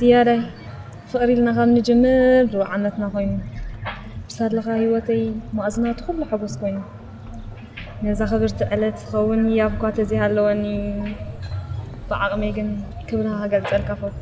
ዝያዳይ ፍቕሪ ኢልና ካብ ንጅምር ሩብ ዓመትና ኮይኑ። ብሳለኻ ህይወተይ ማእዝናቱ ኩሉ ሓጎስ ኮይኑ። ነዛ ክብርቲ ዕለት ትኸውን ህያብ እኳ ተዘይሃለወኒ፣ ብዓቕመይ ግን ክብርኻ ክገልጸልካ ፈቱ።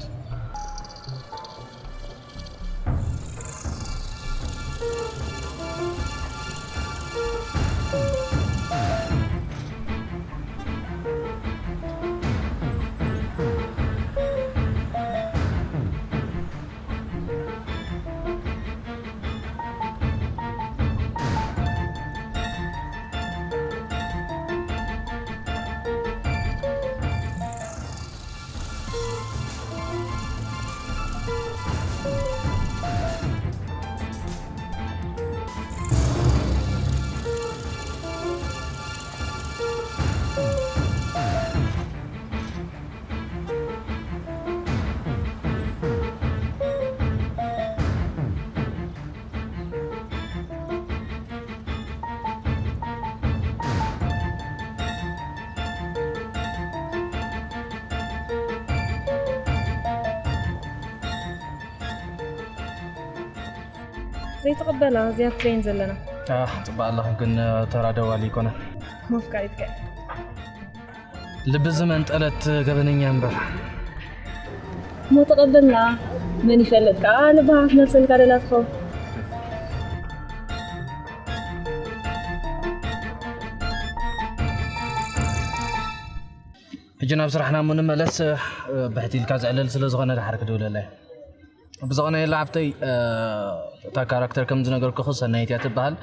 ዘይትቕበላ እዚኣ ትረይን ዘለና። ኣህ፣ ጽባሕ ኣለኺ፣ ግን ተራ ደዋሊ ኣይኮነን። መፍቃሪትከ? ልቢ ዝመንጠለት ገበነኛ እምበር። እሞ ተቐበልና። መን ይፈልጥ ከኣ ልብኻ ክትመልሰልካ ደላ ትኸውን። ሕጂ ናብ ስራሕና እሞ ንመለስ። ብሕቲ ኢልካ ዘዕለል ስለ ዝኾነ ድሓር ክድውለለይ። ብዝኾነ የላ ሓፍተይ፣ እታ ካራክተር ከም ዝነገርኩኺ ሰናይት እያ ትበሃል።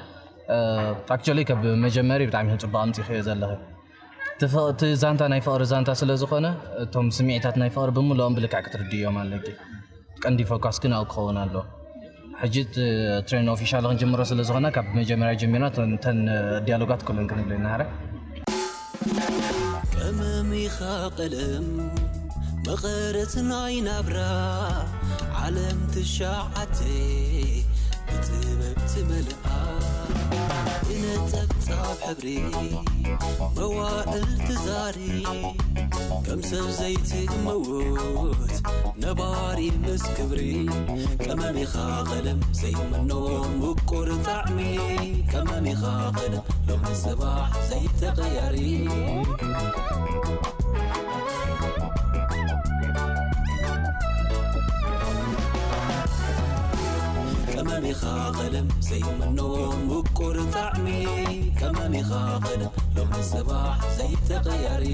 ኣክቹዋሊ ካብ መጀመሪ ብጣዕሚ ጽቡቕ ኣምጺኽዮ ዘለኺ። እቲ ፍቕ-፣ እቲ ዛንታ ናይ ፍቕሪ ዛንታ ስለ ዝኾነ፣ እቶም ስምዒታት ናይ ፍቕሪ ብምልኦም ብልክዕ ክትርድእዮም ኣለኪ። ቀንዲ ፎካስ ግን ኣብኡ ክኸውን ኣለዎ። ሕጂ እቲ ትሬን ኦፊሻል ክንጅምሮ ስለ ዝኾነ፣ ካብ መጀመርያ ጀሚርና እተን፣ እተን ዲያሎጋት ኩለን ክንብለን ንሃረ። ቀመም ኢኻ ቀለም መቐረት ናይ ናብራ፣ ዓለም ትሽዓተ ብጥበብ ትመልኣ፣ ብነጠብጣብ ሕብሪ መዋእል ትዛሪ፣ ከም ሰብ ዘይትመውት ነባሪ ምስ ክብሪ። ቀመም ኢኻ ቀለም ዘይምኖ ምቁር ጣዕሚ፣ ቀመም ኢኻ ቀለም ሎሚ ጽባሕ ዘይተቐያሪ። ቀመም ኢኻ ቀለም ዘይምኖ ምቁር ጣዕሚ፣ ቀመም ኢኻ ቀለም ሎሚ ጽባሕ ዘይተቐያሪ።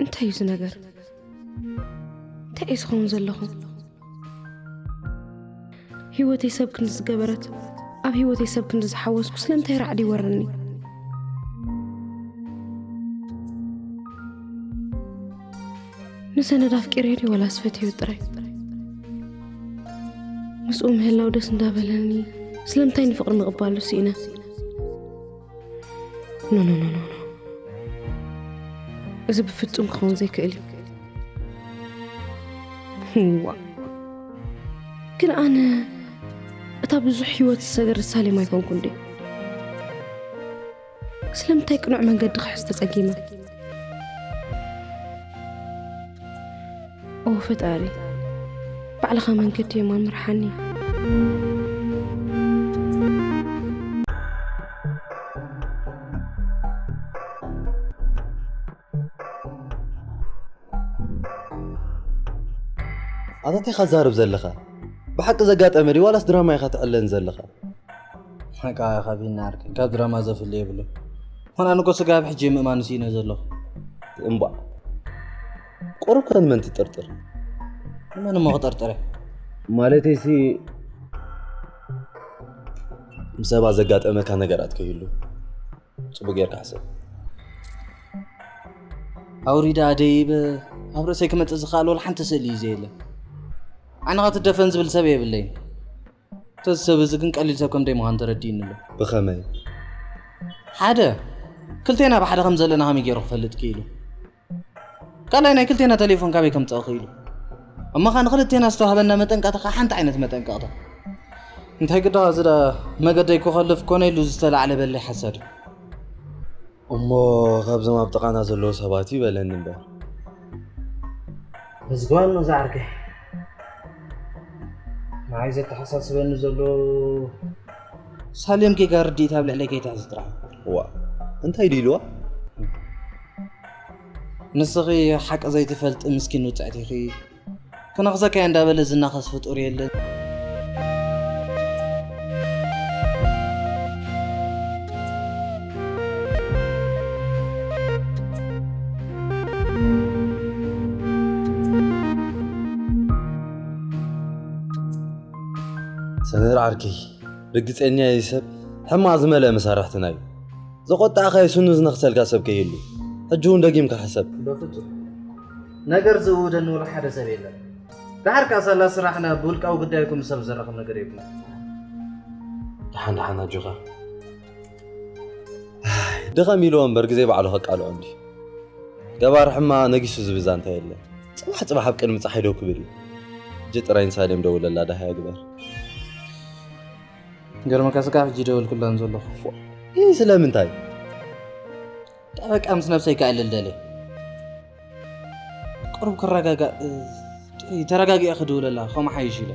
እንታይ እዩ እዚ ነገር? እንታይ እዩ ዝኸውን ዘለኹ? ህይወተይ ሰብ ክንዲ ዝገበረት፣ ኣብ ህይወተይ ሰብ ክንዲ ዝሓወስኩ ስለምንታይ ራዕዲ ይወረኒ? ንሰነድ ኣፍቂረዮ ድዩ ወላስ ፈትዮ ጥራይ? ምስኡ ምህላው ደስ እንዳበለኒ፣ ስለምንታይ ንፍቕሪ ምቕባሉ ስኢነ? ኖ፣ ኖ፣ ኖ፣ ኖ፣ ኖ። እዚ ብፍጹም ክኸውን ዘይክእል እዩ። ዋ። ግን ኣነ እታ ብዙሕ ህይወት ዝሰገረት ሳሌም ኣይኮንኩን ድየ? ስለምንታይ ቅኑዕ መንገዲ ክሕዝ ተጸጊመ? ኦ ፈጣሪ፣ ባዕልኻ መንገዲ የማን ምርሓኒ። ኣታ እንታይ ኢኻ ትዛረብ ዘለኻ? ብሓቂ ዘጋጠመ ድዩ ዋላስ ድራማ ኢኻ ትዕለን ዘለኻ? ሓቃ ኢኻ ቢኒ ዓርከይ፣ ካብ ድራማ ዘፍሊ የብሉን። ኾን ኣነ እኮ ስጋብ ሕጂ ምእማን ስኢነ ዘለኹ። እምቧእ። ቁሩብ ከ ንመን ትጥርጥር? ንመን እሞ ክጥርጥር እየ? ማለተይሲ፣ ምስ ሰባት ዘጋጠመካ ነገራት ከይህሉ፣ ጽቡቕ ጌርካ ሕሰብ። ኣውሪዳ ደይበ ኣብ ርእሰይ ክመጽእ ዝኽኣል ወላ ሓንቲ ስእሊ እዩ ዘየለ። ዓይንኻ ትደፈን ዝብል ሰብ የብለይን። እቲ ሰብ እዚ ግን ቀሊል ሰብ ከም ደይምዃኑ ተረዲእኒ ኣሎ። ብኸመይ? ሓደ፣ ክልቴና ብሓደ ከም ዘለና ከመይ ገይሩ ክፈልጥ ክኢሉ? ካልኣይ፣ ናይ ክልቴና ቴሌፎን ካበይ ከምፅእ ክኢሉ? እሞ ኸዓ ንክልቴና ዝተዋህበና መጠንቀቕታ ኸዓ ሓንቲ ዓይነት መጠንቀቕታ። እንታይ ግዳ እዚ ዳ መገደይ ክኸልፍ ኮነ ኢሉ ዝተላዕለ በለይ ሓሳድ እዩ። እሞ ካብዞም ኣብ ጥቓና ዘለዉ ሰባት እዩ በለኒ እምበር። እዚ ጓኖ ዝዓርከይ፣ ንዓይ ዘተሓሳስበኒ ዘሎ ሳሌም ጌጋ ርድኢት ኣብ ልዕለይ ከይትሕዝ ጥራሕ። ዋ፣ እንታይ ድዩ ኢልዋ? ንስኺ ሓቂ ዘይትፈልጢ ምስኪን ውጽዕቲ ኢኺ። ክነኽሰካ እየ እንዳበለ ዝናኸስ ፍጡር የለን። ሰመር ዓርከይ፣ ርግጸኛ እየ ሰብ ሕማቕ ዝመልአ መሳርሕትና እዩ። ዘቖጣዕካዮ ስኑ ዝነኽሰልካ ሰብ ከይህሉ፣ ሕጂ እውን ደጊምካ ሕሰብ። በፍጹም። ነገር ዝእውደኒ ወላ ሓደ ሰብ የለን። ደሓር ከኣ ሳላ ስራሕና ብውልቃዊ ጉዳይኩም ሰብ ዘራኽብ ነገር የብልና። ደሓን ደሓን ኣጆኻ። ኣይ፣ ድኸም ኢልዎ እምበር ግዜ ባዕሉ ከቃልዖ እንዲ። ገባር ሕማ ነጊሱ ዝብዛ እንታይ የለ። ጽባሕ ጽባሕ ኣብ ቅድሚ ጸሓይ ደው ክብል እዩ። ሕጂ ጥራይ ንሳሌም ደውለላ ደሃያ ግበር። ገርመካ ስጋዕ ሕጂ ደወልኩላን ዘለኹ። ይህ ስለምንታይ? ጠበቃ ምስ ነብሰይ ከዕልል ደልየ። ቅሩብ ክረጋጋእ፣ እ፣ ተረጋጊኣ ክድውለላ፣ ከምኡ ሓይሽ ኢለ።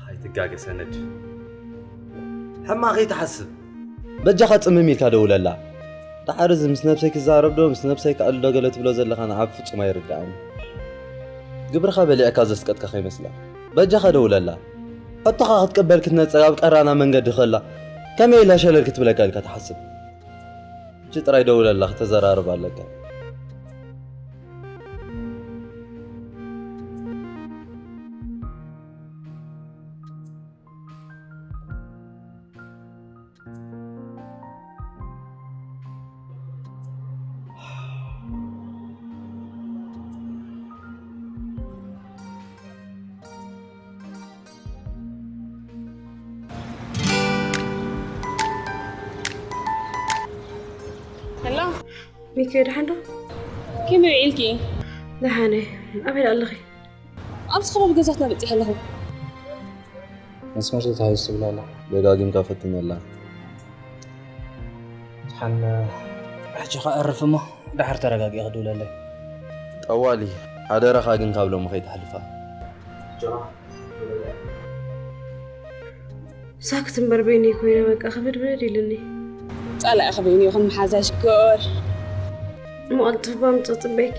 ኣይትጋገ ሰነድ። ሕማቕ ከይትሓስብ። በጃኻ ጽምም ኢልካ ደውለላ። ደሓር እዚ ምስ ነብሰይ ክዛረብ ዶ፣ ምስ ነብሰይ ከዕልል ዶ ገለ ትብሎ ዘለኻ ንዓብ ፍጹም ኣይርድኣኒ። ግብርኻ በሊዕካ ዘስቀጥካ ከይመስላ። በጃኻ ደውለላ። ሕቶኻ ክትቅበል ክትነጽር ኣብ ቀራና መንገዲ ከላ፣ ከመይ ኢላ ሸለል ክትብለካ ኢልካ ትሓስብ? ሕጂ ጥራይ ደውለላ፣ ክተዘራርባ ኣለካ። ሄሎ። ሚኪ፣ ደሓን ዶ? ከመይ ውዒልኪ? ደሓን እየ። ኣበይ ደኣ ኣለኺ? ኣብዚ ከባቢ ገዛትና በጺሐ ኣለኹ። መስመር ተታሒዙ ትብል ኣላ። ደጋጊምካ ፈትነላ። ደሓን፣ ሕጂ ኸኣ ዕርፍ እሞ፣ ደሓር ተረጋጊኣ ክድውለለይ። ጠዋሊ፣ ሓደራኻ ግን ካብ ሎሚ ከይተሕልፋ። ሳክት እምበር በይነይ ኮይነ በቃ ክብድብድ ኢሉኒ። ጸላኢኺ በይኑ ይኹን መሓዛይ ሽኮር። እሞ ቀልጥፍ እባ ምጽእ ጽበይኪ።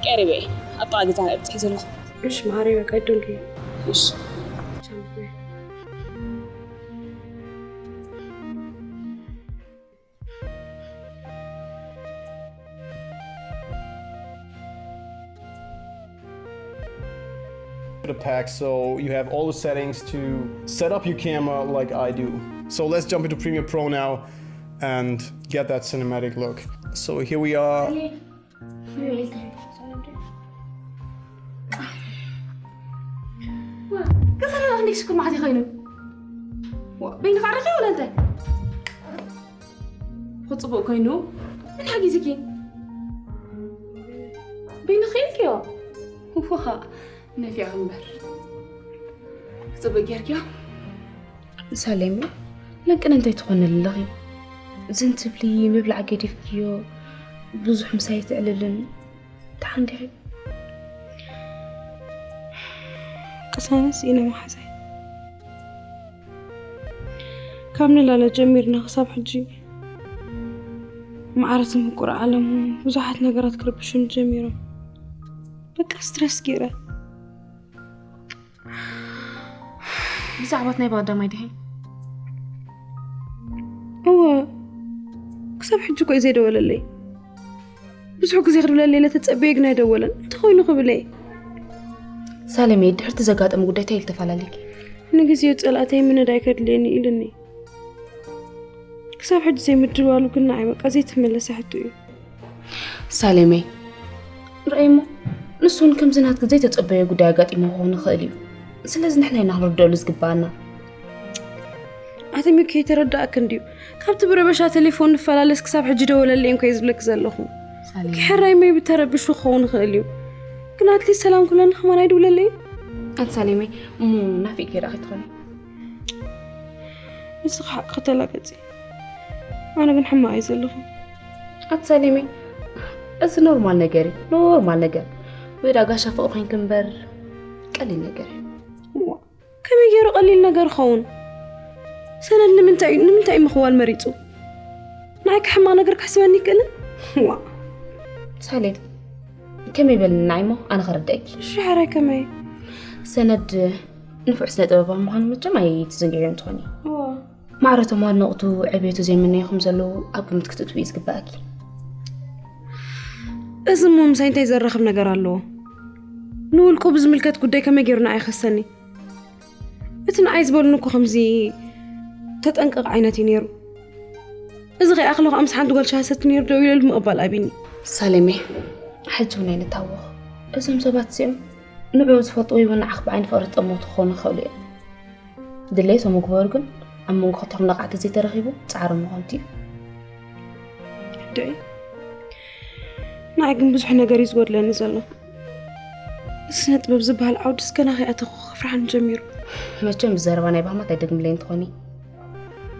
ቀሪበ እየ። ኣብ ጥቓ ገዛና እየ በጺሐ ዘለኹ። እሺ መዓረይ በቃ ይዶንኪ። እሺ። ቻው። The pack, so you have all the settings to set up your camera like I do. So let's jump into Premiere Pro now and get that cinematic look. So here we are. ገዛ ደኣ ክንደይ ሽኩር መዓት ኮይኑ? ዋ፣ በይንኻ ዓረኺ ወላ እንታይ? ክጽቡቕ ኮይኑ? መን ሓጊዝኪ? በይንኺ ኢልክዮ? ዋ፣ ነፊዕኺ እምበር። ክጽቡቕ ጌርክዮ? ሳሌም፣ ለንቅነ እንታይ ትኾኒ ኣለኺ? ዝን ትብሊ፣ ምብላዕ ገዲፍክዮ፣ ብዙሕ ምሳይ ትዕልልን። ደሓን ዲኺ? ቅሳነስ ኢነ መሓዛይ። ካብ ንላለ ጀሚርና ክሳብ ሕጂ ማዕረ ትምኩር ዓለም እውን ብዙሓት ነገራት ክርብሹኒ ጀሚሮም። በቃ ስትረስ ገይረ። ብዛዕባ ናይ ብቐዳማይ ዲኺ? እወ፣ ክሳብ ሕጂ እኮ እዩ ዘይደወለለይ። ብዙሕ ግዜ ክድውለለይ ኢለ ተጸበየ ግን ኣይደወለን። እንታይ ኮይኑ ክብል እየ? ሳሌመይ፣ ድሕርቲ ዘጋጠመ ጉዳይ እንታይ ኢሉ ተፈላለየኪ? ንግዜኡ ጸላእተይ ምንዳይ ከድልየኒ ኢሉኒ። ክሳብ ሕጂ ዘይምድዋሉ ግን ንዓይ በቃ ዘይተመለሰ ሕቶ እዩ። ሳሌመይ፣ ርኣይ እሞ፣ ንሱ እውን ከምዚ ናትኪ ዘይተጸበዮ ጉዳይ ኣጋጢሞ ክኸውን ይኽእል እዩ። ስለዚ ንሕና ኢና ክንርድኦሉ ዝግብኣና። ኣትሚ ከይተረዳእክ እንድዩ። ካብቲ ብረበሻ ቴሌፎን ንፈላለስ ክሳብ ሕጂ ደወለለይ እንኮ ዝብለክ ዘለኹ። ሳሌም። ክሕራይ ሜቢ ተረብሹ ክኸውን ይኽእል እዩ። ግን ኣትሊስት ሰላም ኩለኒ ከማን ኣይድውለለይ። ኣቲ ሳሌመይ፣ እሞ ናፊቅ ከይዳ ከይትኾኒ? ንስኻ ሓቂ ከተላገጺ። ኣነ ግን ሕማቕ እየ ዘለኹ። ኣቲ ሳሌመይ፣ እዚ ኖርማል ነገር እዩ፣ ኖርማል ነገር። ወይ ዳ ጋሻ ፍቕሪ ኮይንክ እምበር ቀሊል ነገር እዩ። እዋ፣ ከመይ ገይሩ ቀሊል ነገር ኸውን? ሰነድ ንምንታይ እዩ፣ ንምንታይ እዩ ምኽዋል መሪጹ? ንዓይ ከሕማቕ ነገር ክሕስበኒ ይክእልን? ዋ። ሳሌም፣ ከመይ በልኒ ንዓይ እሞ ኣነ ከረድአኪ። ሽሕራይ ከመይ? ሰነድ ንፉዕ ስነ ጥበባዊ ምዃኑ መቸም ኣይትዘንግዕዮን ትኾኒ። እዋ። ማዕረቶም ኣድነቕቱ ዕቤቱ ዘይምነዩ ከም ዘለዉ ኣብ ግምት ክትእትዊ እዩ ዝግበኣኪ። እዚ እሞ ምሳይ እንታይ ዘራኽብ ነገር ኣለዎ? ንውልቁ ብዝምልከት ጉዳይ ከመይ ገይሩ ንዓይ ይኸሰኒ? እቲ ንዓይ ዝበሉኒ እኮ ከምዚ ተጠንቀቕ ዓይነት እዩ ነይሩ። እዚ ከይኣኽሎ ከዓ ምስ ሓንቲ ጓል ሻሂ ሰቲ ነይሩ ደው ኢለሉ ምቕባል ኣቢኒ። ሳሌሜ፣ ሕጂ እውን ኣይንታወኽ። እዞም ሰባት እዚኦም ንዕኡ ዝፈልጡ ወይ እውን ንዓኽ ብዓይኒ ፍቕሪ ዝጠመቱ ክኾኑ ይኽእሉ እዮም። ድሌቶም ይግበሩ ግን ኣብ መንጎ ክልተኹም ነቓዕቲ ዘይተረኺቡ ጻዕሪ ምኾንቱ እዩ። ደይ፣ ንዓይ ግን ብዙሕ ነገር እዩ ዝጎድለኒ ዘሎ። ስነ ጥበብ ዝበሃል ዓውድስ ገና ከይኣተኹ ከፍርሓኒ ጀሚሩ። መቸም ብዘረባ ናይ ባህማት ኣይደግምለይ እንትኾኒ፣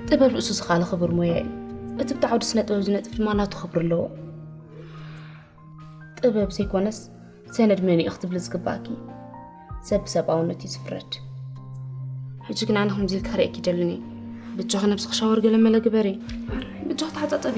ጥበብ ርእሱ ዝኸኣለ ክቡር ሞያ እዩ። እቲ ብቲ ዓውዲ ስነ ጥበብ ዝነጥፍ ድማ ናቱ ክብሪ ኣለዎ። ጥበብ ዘይኮነስ ሰነድ መን እዩ ክትብሊ ዝግባእኪ ሰብ ብሰብኣውነት እዩ ዝፍረድ። ሕጂ ግን ኣነ ከምዚ ኢልካ ክርእየኪ ይደልን እየ። ብጃኺ ነብስኺ ሻወር ገለ መለ ግበሪ። ብጃኺ ተሓጻጸቢ።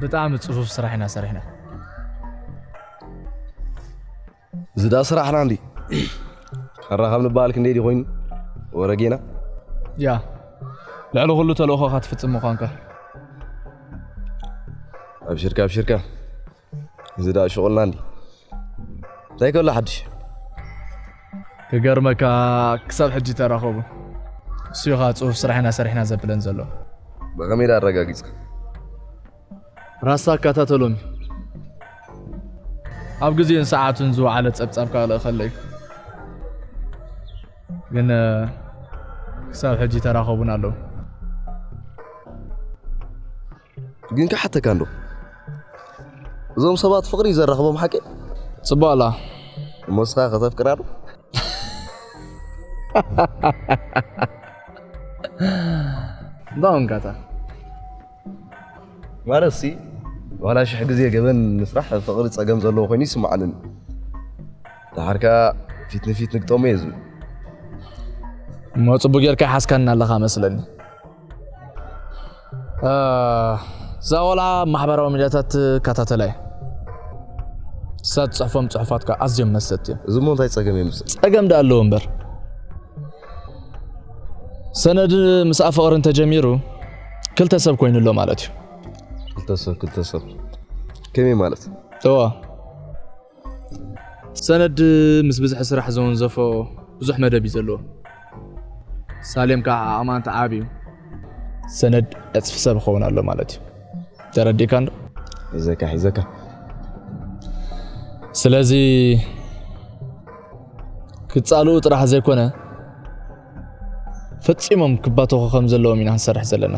ብጣዕሚ ጽፉፍ ስራሕ ኢና ሰሪሕና። እዚ ዳ ስራሕና እንዲ። ሕራ ካብ ንበሃል ክንደይ ዲ ኮይኑ? ወረ ጌና? ያ፣ ልዕሊ ኩሉ ተልእኾኻ ትፍጽም ምዃንካ። ኣብሽርካ፣ ኣብሽርካ። እዚ ዳ ሽቑልና እንዲ። እንታይ ከሎ ሓድሽ? ክገርመካ፣ ክሳብ ሕጂ ተራኸቡ። እሱ ኢኻ ጽፉፍ ስራሕ ኢና ሰሪሕና ዘብለን ዘሎ። ብኸመይ ዳ ኣረጋጊጽካ? ራሳ ኣከታተሎም እዩ። ኣብ ግዜኡን ሰዓቱን ዝወዓለ ጸብጻብ ካልእኸለይ። ግን፣ ክሳብ ሕጂ ተራኸቡን ኣለዉ። ግን ክሓተካ እንዶ፣ እዞም ሰባት ፍቕሪ እዩ ዘራኽቦም ሓቂ? ጽቡቕ ኣላ። እሞ ንስኻ ከተፍቅራ ዶ? እንዳ ወንጋታ። ማለት ሲ፣ ዋላ ሽሕ ግዜ ገበን ንስራሕ ፍቕሪ ጸገም ዘለዎ ኮይኑ ይስምዓንን። ደሓር ከኣ ፊት ንፊት ንግጠሞ እየ ዝብል። እሞ ጽቡቕ ጌርካ ይሓዝካና ኣለኻ መስለኒ። እ፣ እዛ ቆልዓ ኣብ ማሕበራዊ ሚድያታት ትከታተላ እየ። እሳ ትጽሕፎም ጽሑፋት ከኣ ኣዝዮም መሰጥቲ እዮም። እዚ እሞ እንታይ ጸገም የምጽእ? ጸገም ደኣ ኣለዎ እምበር። ሰነድ ምስኣ ፍቕሪ እንተጀሚሩ ክልተ ሰብ ኮይኑ ኣሎ ማለት እዩ። ክልተ ሰብ፣ ክልተ ሰብ። ከመይ ማለት? እዋ። ሰነድ ምስ ብዝሒ ስራሕ ዘወንዘፎ ብዙሕ መደብ እዩ ዘለዎ። ሳሌም ከዓ ዓቕማ እንተዓብዩ ሰነድ ዕጽፊ ሰብ ክኸውን ኣሎ ማለት እዩ። ተረዲእካ እንዶ? ሒዘካ፣ ሒዘካ። ስለዚ ክጻልኡ ጥራሕ ዘይኮነ ፈጺሞም ክባተኹ ከም ዘለዎም ኢና ክንሰርሕ ዘለና።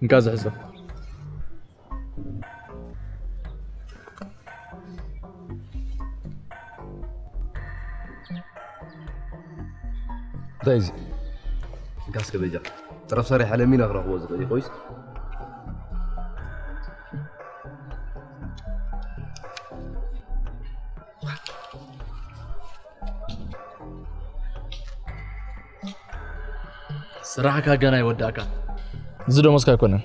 እንካ ዝሕዞ። እንታይ እዚ? እንካስ ከበጃ። ጥረፍ ሰሪሕ ኣለሚና ክረኽቦ ዝኽእል እዩ፣ ኮይስ? ስራሕካ ገና ይወዳእካ። እዚ ደሞዝካ ኣይኮነን፣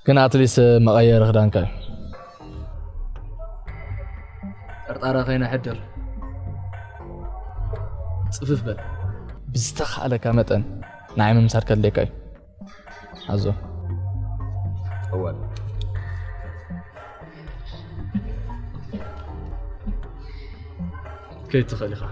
ግን ኣትሊስ መቐየሪ ክዳንካ እዩ። ጥርጣረ ከይነሕድር ጽፍፍ በል። ብዝተኻእለካ መጠን ንዓይ ምምሳል ከድልየካ እዩ። ኣዞ። እወ። ከይትኽእል ኢኻ።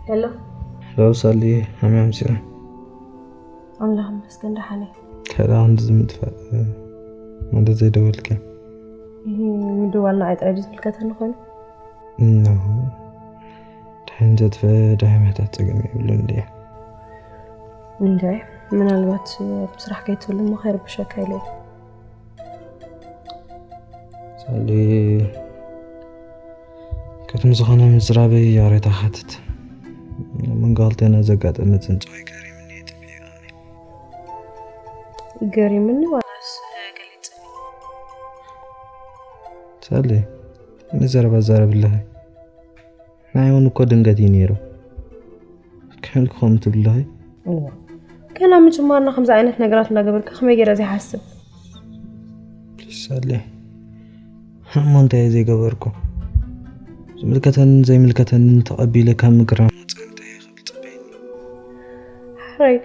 ሄሎ። ሄሎ ሳሊ፣ ከመይ ኣምሲኺ? ኣምላኽ ይመስገን ደሓን እየ። ከዳ ክንዲ ዝምጥፋእ ማለት ዘይደወልኪ? እህ፣ ምድዋል ንዓይ ጥራይ ድዩ ዝምልከተኒ ኮይኑ? ኖ። ድሕን ዘጥፍእ ዳይመታት ጸገም የብሉን ድየ? እንደ ምናልባት ኣብ ስራሕ ከይትህሉ እሞ ከይርብሸካ ኢለ እየ። ሳሊ፣ ቅድሚ ዝኾነ ምዝራበይ ይቕሬታ ይሓትት። ኣብ መንጎ ክልቴና ዘጋጠመ ጽንጽዋይ ገሪምኒ እየ፣ ጽቡቕ ኣይኮነን። ገሪምኒ ዋላስ ገሊጽኒ? ሳሊ፣ ንዘረባ ዛረብ ኣለኺ። ናይ እውን እኮ ድንገት እዩ ነይሩ። ከልክኹም ትብለኺ? እዋ፣ ገና ምጅማርና ከምዚ ዓይነት ነገራት እናገበርካ ከመይ ገይረ ዘይሓስብ? ፕሊስ ሳሊ፣ እሞ እንታይ እየ ዘይገበርኩ? ዝምልከተንን ዘይምልከተንን ተቐቢለ ካብ ምግራም ወፃኢ እንታይ እየ ክብል ፅበይኒ? ሕራይ፣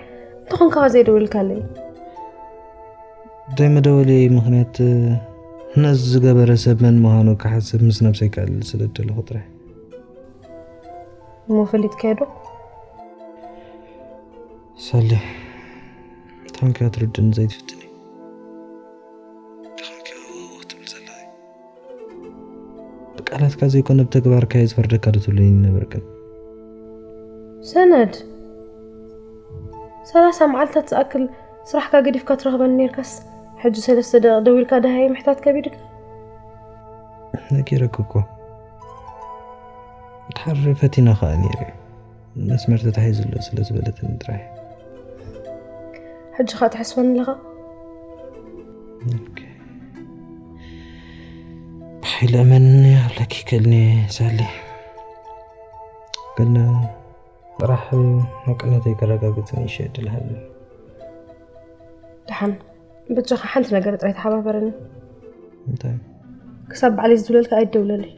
እንተኾንካ ዘይደወልካለይ? ዘይመደወለይ ምኽንያት ነዚ ዝገበረ ሰብ መን ምዃኑ ክሓስብ ምስ ነብሰይ ክዕልል ስለ ዝደለኹ ጥራሕ። እሞ ፈሊጥካዮ ዶ? ሳሊ፣ እንታይ ከ ትርድእኒ ዘይትፍትኒ? እንታይ ከ ክትብል ዘለኺ? ብቃላትካ ዘይኮነ ብተግባርካ እየ ዝፈርደካ ዶ ትብለኒ ነበርክን? ሰነድ፣ ሰላሳ መዓልታት ዝኣክል ስራሕካ ገዲፍካ ትረኽበኒ ነርካስ፣ ሕጂ ሰለስተ ደቂቕ ደዊልካ ደሃየ ምሕታት ከቢድካ? ነጊረኪ እኮ። ድሓር ፈቲና ኸኣ ነይረ። መስመር ተታሒዙ ኣሎ ስለ ዝበለትኒ ጥራሕ። ሕጂ ኸኣ ትሕስወኒ ኣለኻ? ኦኬ። ብሓይሊ እመንኒ፣ ኣብለኪ ክእልኒ ሳሊ። ግን ጥራሕ ሓቅነተይ ከረጋግጽ ንእሽተይ ዕድል ሃብኒ። ደሓን፣ በጃኻ ሓንቲ ነገር ጥራይ ተሓባበረኒ። እንታይ? ክሳብ ባዕለይ ዝድውለልካ ኣይትደውለለይ።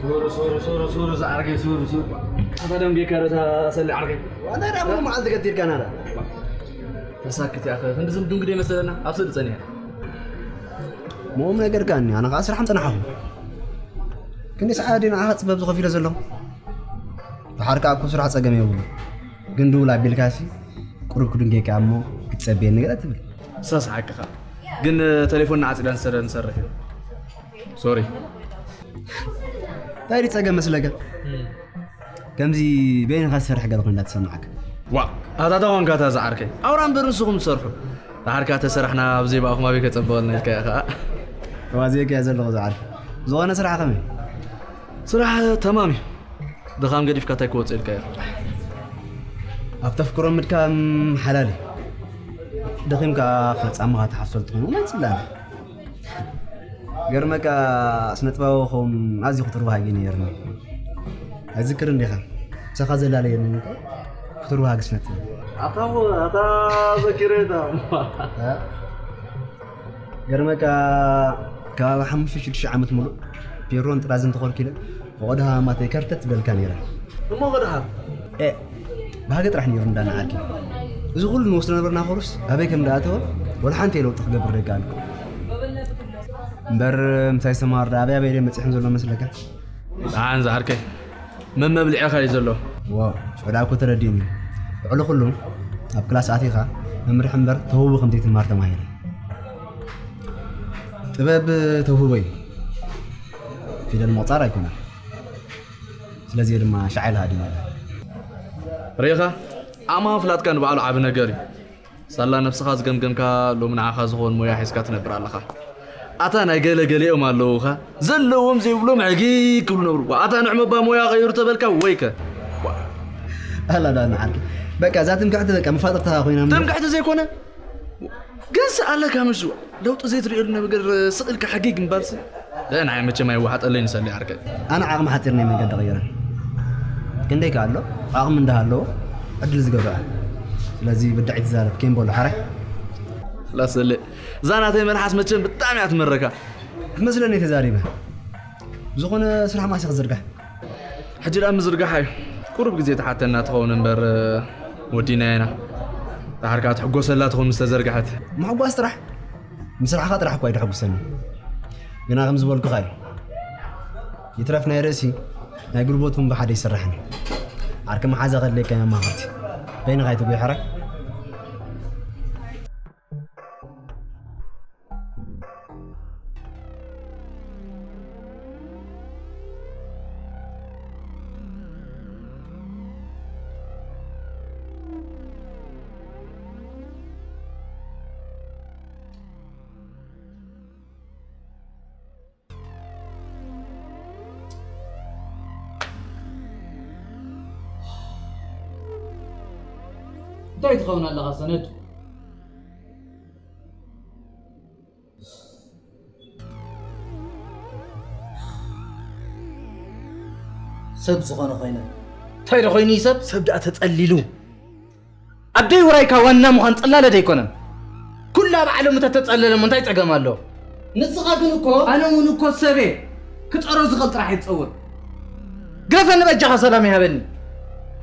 ሱሩ ሱሩ ሱሩ ሱሩ ዝዓርከይ ሱሩ ሱሩ ኣታ ደንጌካ ዶ ሰሊ ዓርከይ ኣታ ዳ ሙሉ መዓልቲ ገዲርካ ናዳ ተሳክት ያኸ ክንዲ ዝም ድንግዶ ይመሰለና ኣብ ስእሊ ጸኒሐ ሞም ነገር ካኒ ኣነ ከዓ ስራሕ ምጸናሓኹ ክንዲ ሰዓት ድዩ ንዓኻ ጽበብ ዝኸፊሎ ዘለኹ ደሓር ከዓ እኮ ስራሕ ጸገም የብሉ ግን ድውል ኣቢልካሲ ቁሩብ ክድንጌካ እሞ ክትጸበየኒ ገለ ትብል ሳስ ሓቅኻ ግን ተሌፎንና ዓጺዳ ንሰረ ንሰርሕ እዩ ሶሪ እንታይ ድዩ ጸገም መስለካ ከምዚ በይንኻ ዝሰርሕ ገለ ኮይኑ እንዳተሰማዓካ ዋ ኣታታ ኮንካ እታ ዝዓርከይ ኣውራ እምበር ንስኹም ትሰርሑ ደሓርካ ተሰራሕና ኣብ ዘይባእኹም ኣበይ ከጸበቐልና ኢልካ ኢኻ እዋ ዘይከያ ዘለኹ ዝዓርከይ ዝኾነ ስራሕ ከመይ ስራሕ ተማም እዩ ድኻም ገዲፍካ እንታይ ክወፅእ ኢልካ ኢኻ ኣብ ተፍክሮ ምድካም ሓላል እዩ ደኺምካ ፈጻምኻ ትሓፍሰል ትኾኑ ናይ ጽላለ ገርመካ ስነጥባዊ ኸም ኣዝዩ ክትርባሃጊ ነይርኒ ኣይዝክር እንዲኻ ምሳኻ ዘላለየኒ ክትርባሃጊ ስነጥበብ ኣታ ኣታ ዘኪረታ ገርመካ ከባቢ ሓሙሽተ ሽዱሽተ ዓመት ሙሉእ ፔሮን ጥራዝን ተኾልኪለ ፈቐዶ ሃማማተይ ከርተት ትብለልካ ነይረ እሞ ቀድሃ ባህገ ጥራሕ ነይሩ እንዳና ዓርኪ እዚ ኩሉ ንወስዶ ነበርና ኮርስ ኣበይ ከም ደኣተወ ወላ ሓንቲ የለውጢ ክገብር ደጋልኩ እምበር ምሳይ ሰማር ዳ ኣበይ ኣበይ መፅሕም ዘሎ መስለካ ኣን ዝዓርከይ መመብልዒኻ እዩ ዘሎ ዋው ሽዑ ደኣ እኮ ተረዲእኒ ልዕሊ ኩሉ ኣብ ክላስ ኣቲኻ መምርሒ እምበር ተውህቡ ከም ዘይትማር ተማሂረ ጥበብ ተውህቦ እዩ ፊደል ምቑፃር ኣይኮነን ስለዚ ድማ ሻዕ ኢልካ ድመ ርኢኻ ኣማ ፍላጥካ ንባዕሉ ዓቢ ነገር እዩ ሳላ ነብስኻ ዝገምገምካ ሎም ንዓኻ ዝኾን ሞያ ሒዝካ ትነብር ኣለኻ ኣታ ናይ ገለ ገሊኦም ኣለዉኻ ዘለዎም ዘይብሎም ዕጊ ክብሉ ነብሩ ኣታ ንዕመባ ሞያ ቀይሩ ተበልካ ወይከ ኣላ ዳ ንዓርኪ በቃ እዛ ትምክሕቲ በቃ መፋጥርታ ኮይና ትምክሕቲ ዘይኮነ ገንስ ኣለካ ምሽ ለውጢ ዘይትርእየሉ ነገር ስቕ ኢልካ ሕጊግ ምባልሲ ናይ መቸም ኣይወሓጠለይ ንሰሊ ዓርከ ኣነ ዓቕሚ ሓፂር ናይ መንገዲ ቀይረ ክንደይ ከ ኣሎ ዓቕሚ እንዳሃለዎ ዕድል ዝገብረ ስለዚ ብዳዒ ትዛረብ ከይም በሎ ሓራይ ላሰለ እዛ ናተይ መልሓስ መቸም ብጣዕሚ እያ ትመረካ መስለኒ ተዛሪበ ዝኾነ ስራሕ ማሲ ክዝርጋሕ ሕጂ ደኣ ምዝርጋሕ እዩ ቁሩብ ግዜ ተሓተና ትኸውን እምበር ወዲና ኢና ዳሕርካ ትሕጎሰላ ትኹን ምስ ተዘርግሐት ምሕጓስ ጥራሕ ምስራሕኻ ጥራሕ እኳ ይድሕጉሰኒ ግና ከም ዝበልኩኻ እዩ ይትረፍ ናይ ርእሲ ናይ ጉልበቱን ብሓደ ይስራሕን ዓርኪ መሓዛ ከድለየካ መማኽርቲ በይንኻ ይትጉ ይሕራይ እንታይ ትኸውን ኣለኻ ሰነድ ሰብ ዝኾነ ኮይነ እንታይ ዶ ኮይኑ እዩ ሰብ ሰብ ደኣ ተጸሊሉ ኣደይ ውራይካ ዋና ምዃን ጽላለ ደይኮነን ኩላ ኣብ ዓለም ተተጸለለ እንታይ ጸገም ኣሎ ንስኻ ግን እኮ ኣነ እውን እኮ ሰቤ ክጸሮ ዝኽእል ጥራሕ ይጸውር ግረፈኒ በጃኻ ሰላም ይሃበኒ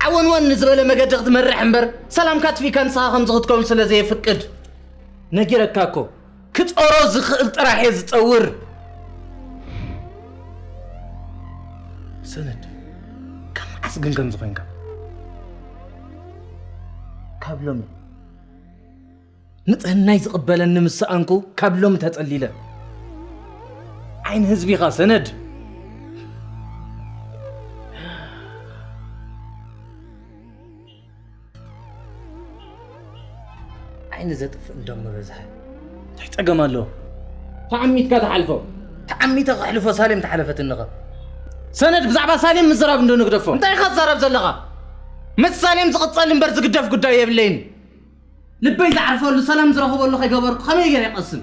ዓወንወን ንዝበለ መገዲ ክትመርሕ እምበር ሰላምካ ትፊካ ንስኻ ከምዚ ክትከውን ስለ ዘየፍቅድ ነጊረካ እኮ ክጸሮ ዝኽእል ጥራሕ እየ ዝጸውር። ሰነድ፣ ካብ መዓስ ግን ከምዚ ኮይንካ? ካብ ሎሚ ንጽህናይ ዝቕበለኒ ምስ ሰኣንኩ፣ ካብ ሎሚ ተጸሊለ። ዓይኒ ህዝቢ ኢኻ ሰነድ። ዓይኒ ዘጥፍእ እንደሞ በዝሐ። እንታይ ጸገም ኣለዎ? ተዓሚትካ ትሓልፎ። ተዓሚተ ከሕልፎ ሳሌም ተሓለፈትንኸ? ሰነድ፣ ብዛዕባ ሳሌም ምዝራብ እንዶ ንግደፎ። እንታይ ኢኻ ትዛረብ ዘለኻ? ምስ ሳሌም ዝቕጸል እምበር ዝግደፍ ጉዳይ የብለይን። ልበይ ዝዓርፈሉ፣ ሰላም ዝረኽበሉ ከይገበርኩ ከመይ ገይረ ይቐስን?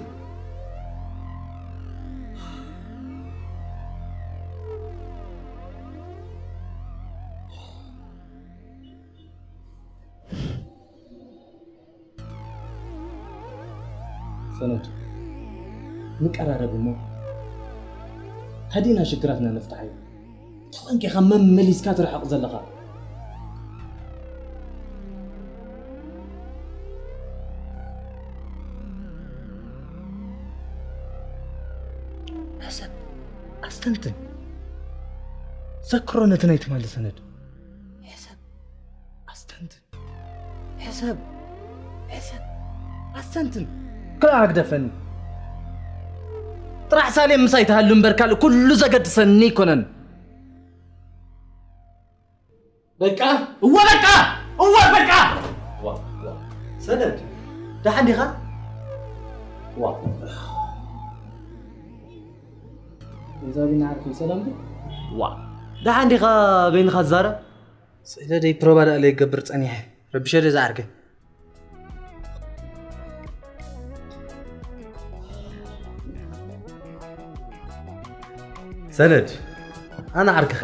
ሰነድ፣ ንቀራረብ እሞ ሃዲና ሽግራትና ንፍታሕ እዩ። ተኾንኪ ኢኻ መመሊስካ ትርሕቕ ዘለኻ። ሕሰብ፣ ኣስተንትን። ዘክሮ ነቲ ናይ ትማሊ ሰነድ። ሕሰብ፣ ኣስተንትን። ሕሰብ፣ ሕሰብ፣ ኣስተንትን። ክኣ ግደፈኒ። ጥራሕ ሳሌም ምሳይ ትሃሉ እምበር ካልእ ኩሉ ዘገድሰኒ ኣይኮነን። በቃ? እወ በቃ! እወ በቃ! ዋ፣ ዋ። ሰነድ፣ ደሓን ዲኻ? ዋ። እዛ ቢና ዓርኪ ሰላም ዶ? ዋ። ደሓን ዲኻ በይንኻ ትዛረብ? ስእለ ደይ ፕሮባ ደኣ ለይገብር ጸኒሐ። ረቢሸ ደይ ዝዓርከ። ሰነድ፣ ኣነ ዓርክኸ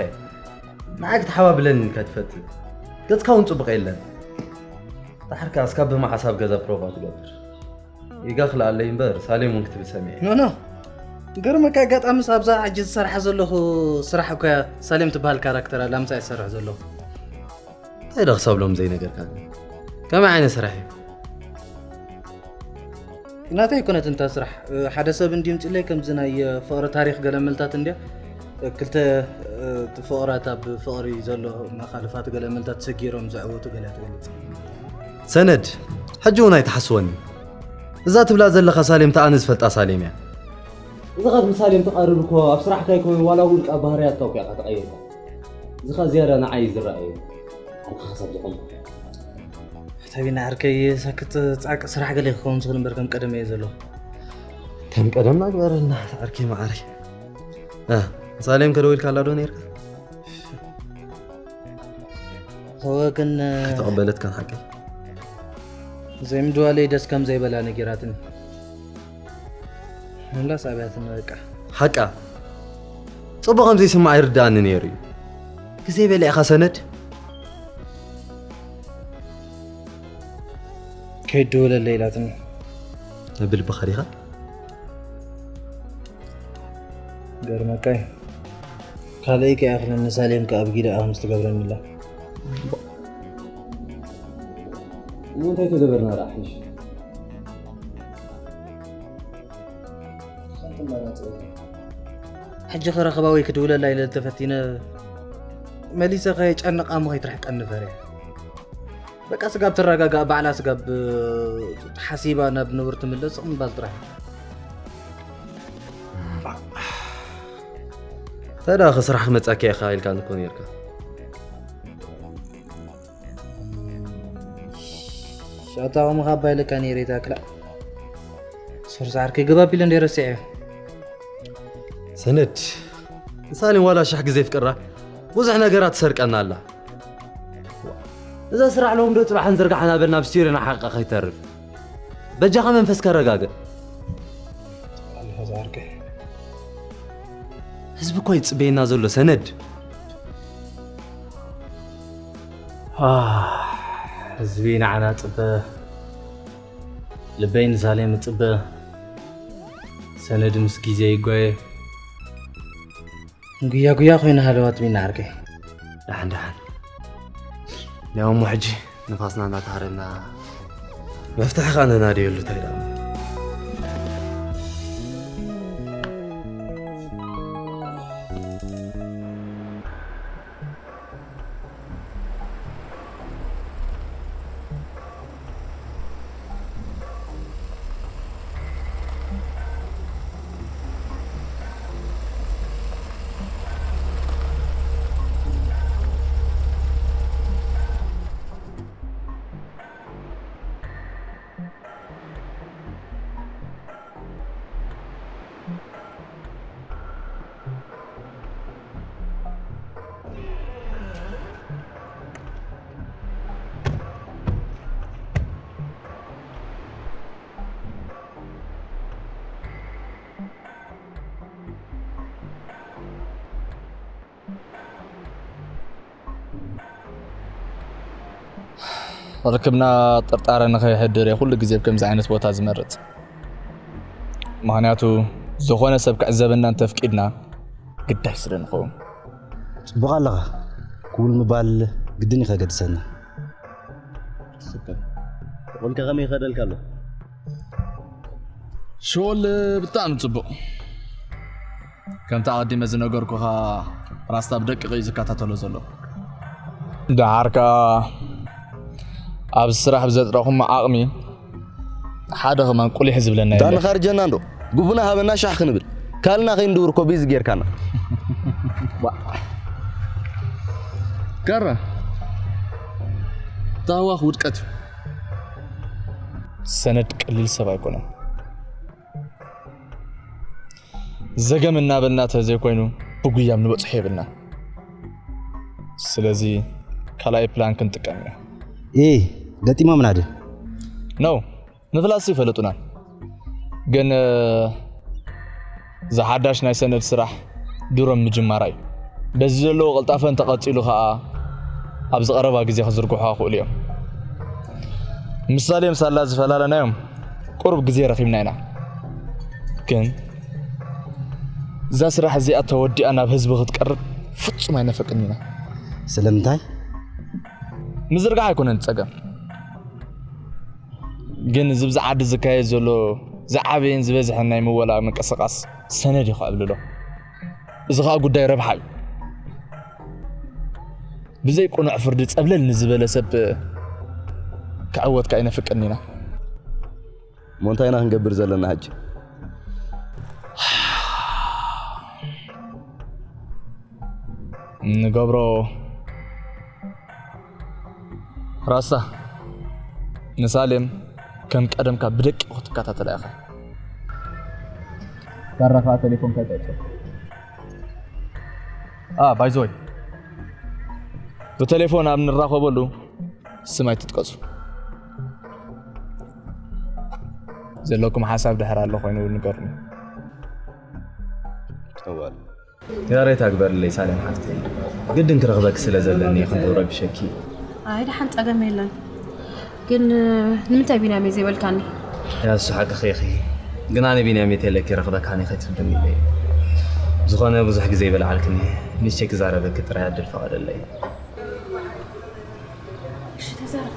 ንዓይ ክትሓባብለኒ ኢልካ ትፈትን። ገጽካ እውን ጽቡቕ የለን። ደሓር ከኣ እስካብ ብመዓስ ኣብ ገዛ ፕሮቫ ትገብር? ኢጋ ክልኣለይ እምበር ሳሌም እውን ክትብል ሰሚዐ። ኖ፣ ኖ። ገርመካ ኣጋጣሚ ኣብዛ ሕጂ ዝሰርሓ ዘለኹ ስራሕ እኮ እያ ሳሌም ትበሃል ካራክተር ኣላ ምሳይ ዝሰርሕ ዘለኹ። እንታይ ዶ ክሳብ ሎም ዘይነገርካኒ? ከመይ ዓይነት ስራሕ እዩ? ናተይ ኣይኮነትን እታ ስራሕ። ሓደ ሰብ እንድዩ ምጽለይ ከምዚ ናይ ፍቕሪ ታሪኽ ገለ መልታት እንድያ። ክልተ ፍቕራት ኣብ ፍቕሪ ዘሎ መኻልፋት ገለ መልታት ሰጊሮም ዘዕወቱ ገለ ትገልጽ። ሰነድ፣ ሕጂ እውን ኣይትሓስወኒ። እዛ ትብላ ዘለኻ ሳሌም እታ ኣነ ዝፈልጣ ሳሌም እያ። እዛ ካብ ሳሌም ትቐርብ እኮ ኣብ ስራሕካ ኣይኮነን ዋላ ውልቃ ባህርያትካ እኮ ኢኻ ተቐይርካ። እዚ ኸኣ ዝያዳ ንዓይ እዩ ዝረኣየ። ዓርኪ ክሳብ ዝኾንኩ። ተቢና ዓርከይ ሰክት ጻቅ ስራሕ ገለ ክኸውን ዝኽእል እምበር ከም ቀደም እየ ዘሎ። ከም ቀደምና ግበረልና ዓርከይ መዓረይ። እ፣ ሳሌም ከደው ኢልካላ ዶ ነይርካ? እወ ግን፣ ከተቐበለትካን ሓቀይ? ዘይምድዋለይ ደስ ከም ዘይበላ ነጊራትኒ። ምላስ ኣብያትኒ በቃ። ሓቃ? ጽቡቕ ከም ዘይስምዓ ይርድኣኒ ነይሩ እዩ። ግዜ በሊዕኻ ሰነድ? ከይድውለለይ ኢላትኒ። ብልብኻ ዲኻ? ገርመካ እዩ። ካልኣይ ከይኣኽለኒ ሳሌም ከኣ ብጊደኣ ከም ዝትገብረኒ ኣላ። እሞ እንታይ ተገበርና ደኣ ሓይሽ? ሓንቲ ኣማራጺ የለን። ሕጂ ክረኽባ ወይ ክድውለላ ኢለ ተፈቲነ መሊሰ ከየጨንቓ እሞ ከይትርሕቀኒ ፈርየ። በቃ ስጋብ ትረጋጋእ ባዕላ ስጋብ ሓሲባ ናብ ንቡር ትምለስ ምባል ጥራሕ። እንታይ ደኣ ስራሕ ክመጻካ ኢኻ ኢልካኒ እኮ ነይርካ። ሻታ ኸምኻ ኣባይ ለካ ነይረ ይታክላ። ሶርስ ዓርከይ ግባ ቢለ እንደ ረሲዐ። ሰነድ፣ ንሳሌም ዋላ ሻሕ ግዜ ፍቅራ ብዙሕ ነገራት ትሰርቀና ኣላ። እዛ ስራሕ ሎም ዶ ጽባሕን ዝርግሓና በልና ኣብ ስቱዲዮና ሓቃ ከይተርፍ። በጃኻ መንፈስካ ረጋግእ። ኣልካ ዝዓርከይ። ህዝቢ እኮ ይጽበየና ዘሎ ሰነድ። ኣህ፣ ህዝቢ ንዓና ጽበ። ልበይ ንሳሌም እጽበ። ሰነድ ምስ ግዜ ይጓየ። ጉያ ጉያ ኮይና ሃለዋት ቢና ዓርከይ። ደሓን ደሓን። ያው እሞ ሕጂ ንፋስና እናተሃረና መፍትሒ ኸኣ ነናድየሉ እንታይ ደኣ። ርክብና ጥርጣረ ንኸይሕድር እየ ኩሉ ግዜ ኣብ ከምዚ ዓይነት ቦታ ዝመርጽ። ምኽንያቱ ዝኾነ ሰብ ክዕዘበና እንተፍቂድና ግዳይ ስለ ንኸውን። ጽቡቕ ኣለኻ። ክውል ምባል ግድን እዩ ከገድሰና። ትኽክል። ሸወል ከ ከመይ ይኸደልካ ኣሎ? ሸወል ብጣዕሚ ጽቡቕ። ከምቲ ኣቐዲመ ዝነገርኩኻ ራስታ ብደቂቕ እዩ ዝከታተሎ ዘሎ። ደሓር ከኣ ኣብዚ ስራሕ ብዘጥረኹሞ ዓቕሚ ሓደ ከማን ቁሊሕ ዝብለና የለን። ንኻርጀና እንዶ ጉቡና ሃበና ሻሕ ክንብል። ካልና ከይንድውር ኮ ቢዚ ጌርካና። ዋ። ጋራ። ታዋኽ ውድቀት እዩ። ሰነድ ቀሊል ሰብ ኣይኮነን። ዘገም እናበልና ተዘይኮይኑ ብጉያም ንበጽሖ የብልና። ስለዚ ካልኣይ ፕላን ክንጥቀም ኢና። እ፣ ገጢሞምና ድዩ? ኖ፣ ምፍላስ ይፈለጡና። ግን፣ እ፣ ዝሓዳሽ ናይ ሰነድ ስራሕ ድሮም ምጅማራ እዩ። በዚ ዘለዎ ቅልጣፈ እንተቐጺሉ ኸኣ ኣብዚ ቀረባ ግዜ ክዝርግሖ ክእሉ እዮም። ምሳሌ ምሳላ ዝፈላለናዮም ቁሩብ ግዜ ረኺብና ኢና። ግን እዛ ስራሕ እዚኣ ተወዲኣ ናብ ህዝቢ ክትቀርብ ፍጹም ኣይነፈቅን ኢና። ስለምንታይ? ምዝርጋሕ ኣይኮነን ጸገም። ግን እዚ ብዚ ዓዲ ዝካየድ ዘሎ ዝዓበየን ዝበዝሐን ናይ ምወላ ምንቅስቓስ ሰነድ እዩ ከዕብልሎ። እዚ ኸኣ ጉዳይ ረብሓ እዩ። ብዘይ ቅኑዕ ፍርዲ ጸብለል ንዝበለ ሰብ ክዕወት ከኣ ኣይነፍቅን ኢና። እሞ እንታይ ኢና ክንገብር ዘለና ሕጂ? ንገብሮ ራስታ ንሳሌም ከም ቀደምካ ብደቂቑ ክትከታተላ ኢኻ። ካራ ከኣ ቴሌፎንካ ይጠፍእ። ኣ፣ ባይ ዘ ወይ፣ ብቴሌፎን ኣብ ንራኸበሉ ስም ኣይትጥቀሱ። ዘለኩም ሓሳብ ድሕር ኣሎ ኮይኑ ንገሩኒ። እዋል። ያሬት ኣግበርለይ ሳሌም ሓፍተይ። ግድን ክረኽበኪ ስለ ዘለኒ እየ ክንዶ ረቢሸኪ። ኣይ፣ ደሓን ጸገም የለን። ግን፣ ንምንታይ ቢንያመይ ዘይበልካኒ? ያ፣ እሱ ሓቅኺ ኢኺ። ግን ኣነ ቢንያመይ ተይለኪ ረኽበካ ኣነ ከይትብልኒ ኢለ እየ። ዝኾነ ብዙሕ ግዜ ይበልዓልክኒ። ንሸይ ክዛረበኪ ጥራይ ዕድል ፈቐደለይ። እሺ፣ ተዛረብ።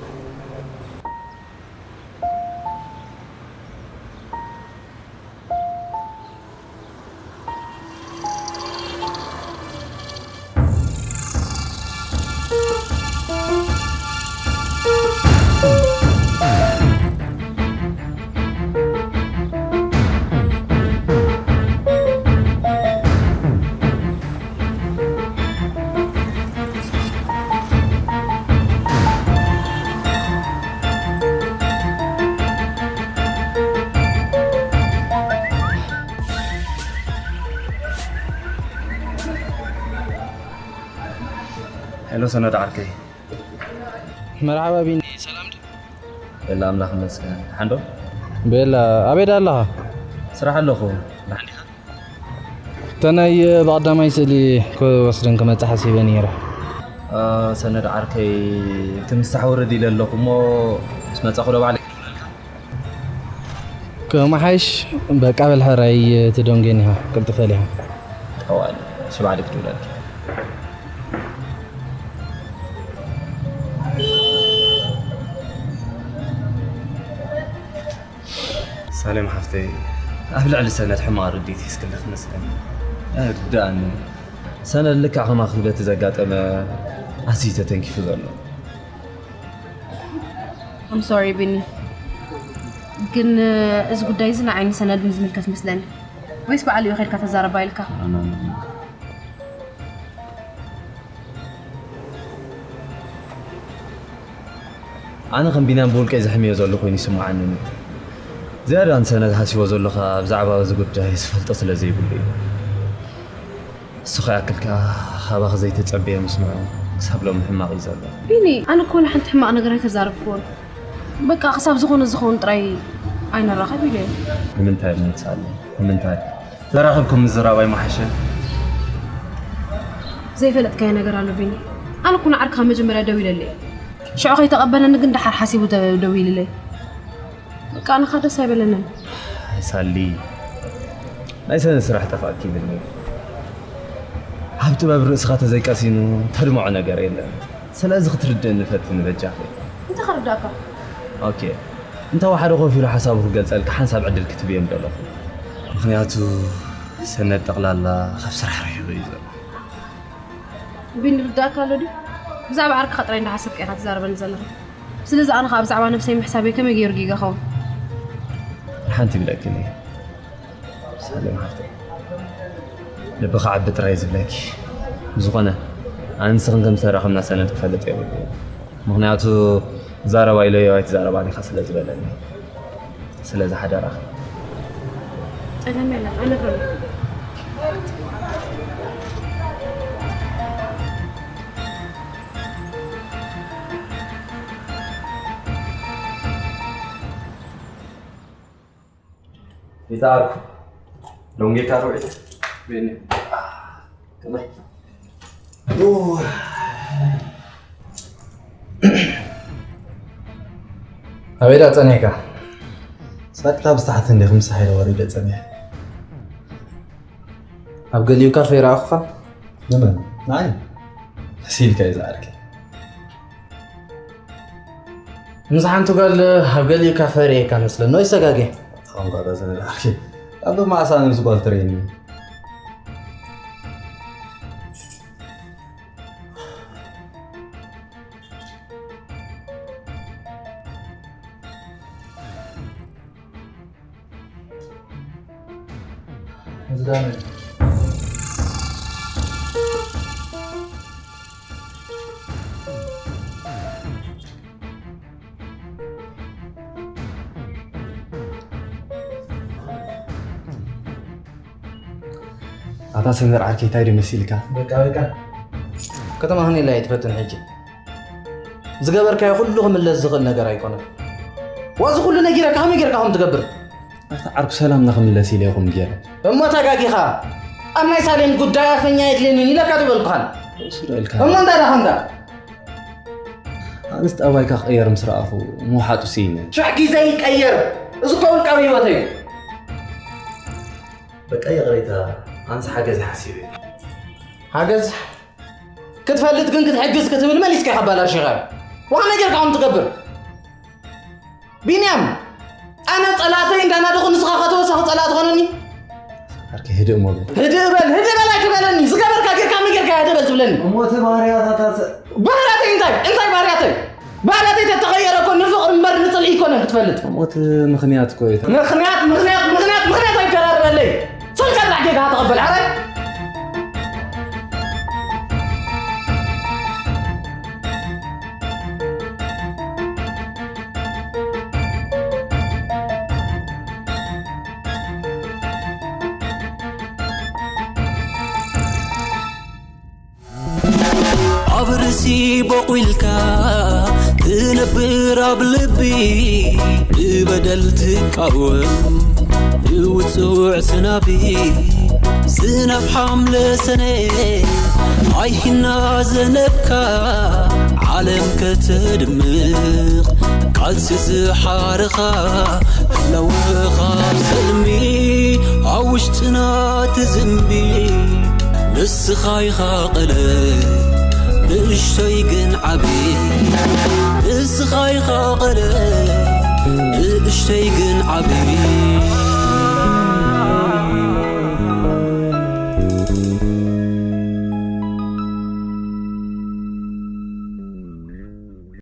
ሄሎ ሰነድ ዓርከይ። መርሓባ ቢኒ፣ ሰላም ድዩ? የላ ኣምላኽ ይመስገን። ደሓን ዶ? ቤላ፣ ኣበይ ደኣ ኣለኻ? ስራሕ ኣለኹ። ደሓን ዲኻ? እተን ናይ ብቐዳማይ ስእሊ ክወስደን ክመጽእ ሓሲበ ነይረ። አ፣ ሰነድ ዓርከይ፣ ክምሳሕ ውርድ ኢለ ኣለኹ እሞ ምስ መጻኹ ዶ ባዕለይ ክድውለልካ? ክመሓይሽ በቃ በል ሕራይ ትደንጎየኒ ኢኻ፣ ቅልጥፍ በል ኢኻ። ጠዋል፣ እሺ ባዕለይ ክድውለልካ። ሳሌም ሓፍተይ፣ ኣብ ልዕሊ ሰነድ ሕማቕ ርድኢት ሒዝክላ ክመስለኒ። ኣይርድኣንን። ሰነድ ልክዕ ከማኺ በቲ ዘጋጠመ ኣዝዩ ተተንኪፉ ዘሎ። I'm sorry ቢኒ፣ ግን እዚ ጉዳይ እዚ ንዓይን ሰነድን ዝምልከት መስለኒ። ወይስ ባዕሉ እዩ ከድካ ተዛረባ ኢልካ? ኣነ ከም ቢንያም ብውልቀይ ዘሕምዮ ዘሎ ኮይኑ ይስምዓኒ። ዝያዳ ንሰነድ ሃስይዎ ዘሎ ከኣ ብዛዕባ እዚ ጉዳይ ዝፈልጦ ስለ ዘይብሉ እዩ። ንሱ ከይኣክል ከኣ ካባኺ ዘይተጸበየ ምስምዑ ክሳብ ሎሚ ሕማቕ እዩ ዘሎ። ቢኒ፣ ኣነ እኮ ወላ ሓንቲ ሕማቕ ነገር ኣይተዛረብክዎን። በቃ ክሳብ ዝኾነ ዝኸውን ጥራይ ኣይንራኸብ ኢለ እየ። ንምንታይ እሞ ንስኣለይ? ንምንታይ? ተራኺብኩም ምዝራብ ኣይምሓሸን? ዘይፈለጥካዮ ነገር ኣሎ ቢኒ። ኣነ እኮ ንዓርካ መጀመርያ ደው ኢለለይ። ሽዑ ከይተቐበለኒ ግን ደሓር ሓሲቡ ተ-፣ ደዊልለይ። በቃ ንኻ ደስ ኣይበለንን። ሳሊ፣ ናይ ሰነ ስራሕ ጠፋእኪ ይብልኒ። ኣብ ጥበብ ርእስኻ ተዘይቀሲኑ ተድምዖ ነገር የለን። ስለዚ ክትርድእኒ ፈትኒ በጃኺ። እንታይ ክርዳእካ? ኦኬ። እንተ ወሓደ ኮፍ ኢሉ ሓሳቡ ክገልጸልካ ሓንሳብ ዕድል ክትብዮም ደለኹ። ምኽንያቱ ሰነድ ጠቕላላ ካብ ስራሕ ርሒቑ እዩ ዘሎ። ቢኒ ርዳእካ ኣሎ ድዩ? ብዛዕባ ዓርክኻ ጥራይ እንዳሓሰብካ ኢኻ ትዛረበኒ ዘለኻ። ስለዚ ኣነ ኸኣ ብዛዕባ ነብሰይ ምሕሳበይ ከመይ ገይሩ ጌጋ ኸውን? ሓንቲ ይብለክን እየ። ሳሌም ሓፍተይ። ልብኻ ዓቢ ጥራይ ዝብለኪ። ብዝኾነ፣ ኣነ ንስኽን ከም ዝተራኸብና ሰነድ ክፈልጥ የብሉን። ምኽንያቱ፣ ዛረባ ኢለዮ ኣይትዛረባን ኢኻ ስለ ዝበለኒ። ስለዚ ሓደራኻ። ጸገም የለን፣ ኣይነግሮን። ይትኣርኩ ሎንጌካ ርውዒት ቤኒ። ከመይ? ኣበይ ዳ ጸኒሕካ? ሳቅታ ብስታሕቲ እንዲኹም ሳሒለ ወሪደ ጸኒሐ። ኣብ ገሊኡ ካፈ ይረኣኹኻ? ንመን? ንዓይ? መሲልካ እዩ ዝዓርከይ። ምስ ሓንቲ ጓል ኣብ ገሊኡ ካፈ ርእየካ መስለኒ፣ ወይ ሰጋጌ? ተቐንቋጣ ዘመድ ዓርከይ። ኣብ ማእሳ ነብሲ ጓል ትርእየኒ። ኣታ ሰመር ዓርከይ፣ እንታይ ድዩ መሲልካ? በቃ፣ በቃ። ከተማ ኸነይ ኢላ እየ ትፈትን ሕጂ። ዝገበርካዮ ኩሉ ክምለስ ዝኽእል ነገር ኣይኮነን። ዋዚ ኩሉ ነጊረካ ከመይ ጌርካ ከም ትገብር? ኣታ ዓርኩ ሰላምና ክምለስ ኢለ ይኹም ገይረ። እሞ ተጋጊኻ። ኣብ ናይ ሳሌም ጉዳይ ኣፈኛ የድልየንን ኢለካ ትበልኩኻን። እሱ ዶ ኢልካ? እሞ እንታይ ደኣ ኸንካ? ኣንስ ጠባይካ ክቕየር ምስ ረኣኹ ምውሓጡ ስኢነ። ሽሕ ግዜ ይቀየር። እዚ እኮ ውልቃዊ ህይወተይ እዩ። በቃ ይቕሬታ፣ ኣንስ ሓገዝ ሓሲበ። ሓገዝ? ክትፈልጥ ግን ክትሕግዝ ክትብል መሊስካ ኢኻ ኣባላሽኻ። ዋና ጌርካ ከም ትገብር። ቢንያም፣ ኣነ ጸላእተይ እንዳናደኹ ንስኻ ኸተወሳኺ ጸላእ ትኾነኒ? ዓርከይ ህድእ እሞ በል። ህድእ በል፣ ህድእ በል ኣይትበለኒ። ዝገበርካ ጌርካ መን ጌርካ ህድእ በል ትብለኒ? እሞ እቲ ባህርያታታ ጸ- ባህርያተይ እንታይ? እንታይ ባህርያተይ? ባህርያተይ ተተቐየረ እኮ ንፍቕሪ እምበር ንጽልኢ ኣይኮነን ክትፈልጥ። እሞ እቲ ምኽንያት እኮ እዩ። ምኽንያት፣ ምኽንያት፣ ምኽንያት፣ ምኽንያት ኣይደራርበለይ። ስልካ ጥራሕ ጌጋ ተቐበል፣ ዓረ። ኣብ ርእሲ ቦቑልካ ትነብር ኣብ ልቢ ንበደል ትቃወም ንውጹዕ ዝናቢ ዝናብ ሓምለ ሰነ ኣይሂና ዘነብካ ዓለም ከተድምቕ ቃልሲ ዝሓረኻ ለውኻ ሰልሚ ኣብ ውሽጥና ትዝንቢ ንስኻ ኢኻ ቀለ ንእሽቶይ ግን ዓቢ ንስኻ ኢኻ ቀለ ንእሽቶይ ግን ዓቢ